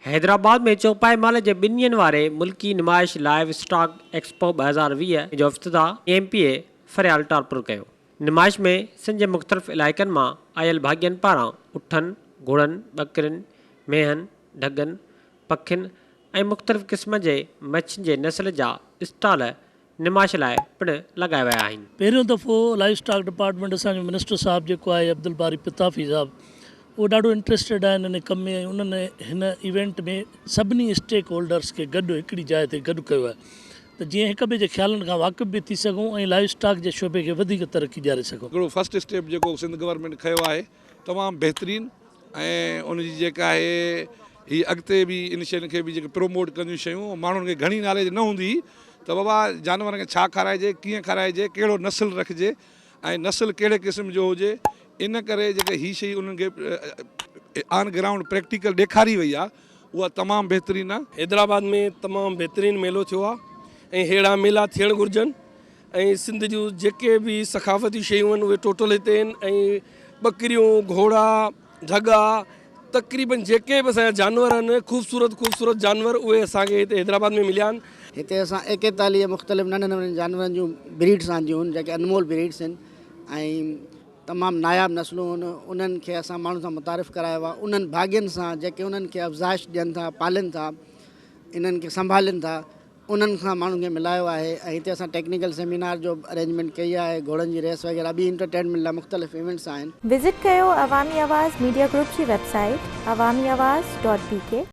حيدرآباد ۾ چوپائي مال جي ٻن ڏينهن واري ملڪي نمائش لائيو اسٽاڪ ايڪسپو 2020 جو افتتاح M P A Faryal Talpur ڪيو. نمائش ۾ سنڌ جي مختلف علائقن مان آيل ڀاڳين پاران اٺن، گهوڙن، ٻڪرين، مينهن، ڍڳن، پکين ۽ مختلف قسم جي مڇين جي نسل جا اسٽال نمائش لاء پڻ لڳايا ويا آهن. پهريون دفعو لائيو اسٽاڪ ڊپارٽمينٽ اسان جو منسٽر صاحب جيڪو آهي عبدالباري پتافي صاحب اهو ڏاڍو انٽريسٽيڊ آهن ان ڪم ۾ ۽ انهن هن ايونٽ ۾ سڀني اسٽيڪ هولڊرس کي گڏ هڪڙي جاء تي گڏ ڪيو آهي ته جيئن هڪ ٻئي جي خيالن کان واقف به ٿي سگهون ۽ لائيو اسٽاڪ جي شعبي کي وڌيڪ ترقي ڏياري سگهون. هڪڙو فرسٽ اسٽيپ جيڪو سنڌ گورنمينٽ کنيو آهي تمام بهترين ۽ ان جي جيڪا آهي هي اڳتي به ان شين کي به جيڪي پروموٽ ڪنديون شيون ماڻهن کي گهڻي ناليج نه هوندي هئي ته بابا جانورن کي ڇا کارائجي ڪيئن کارائجي ڪهڙو نسل رکجي ۽ نسل ڪهڙي قسم جو هجي ان ڪري جيڪي هي شي انهن کي آن گرائونڊ پريڪٽيڪل ڏيکاري وئي آهي اها تمام بهترين آهي. حيدرآباد ۾ تمام بهترين ميلو ٿيو آهي ۽ ههڙا ميلا ٿيڻ گهرجن ۽ سنڌ جون جيڪي به ثقافتي شيون آهن اهي ٽوٽل هتي آهن ۽ ٻڪريون گهوڙا ڍڳا تقريبن جيڪي به اسان جا جانور آهن خوبصورت خوبصورت جانور اهي اسان کي هتي حيدرآباد ۾ مليا آهن. هتي اسان 41 مختلف ننڍن ننڍن جانورن جون بريڊس آنديون آهن جيڪي انمول بريڊس آهن ۽ تمام ناياب نسلون آهن انهن کي اسان ماڻهن سان متعارف ڪرايو آهي انهن ڀاڳين سان جيڪي انهن کي افزائش ڏين ٿا پالين ٿا انهن کي سنڀالين ٿا انهن کان ماڻهن کي ملايو آهي ۽ هتي اسان ٽيڪنيڪل سيمينار جو به ارينجمينٽ ڪئي آهي گهوڙن جي ريس وغيره ٻي انٽرٽينمينٽ لاء مختلف ايونٽس آهن. وزٽ ڪيو عوامي آواز ميڊيا گروپ جي website Awami Awaz dot B K.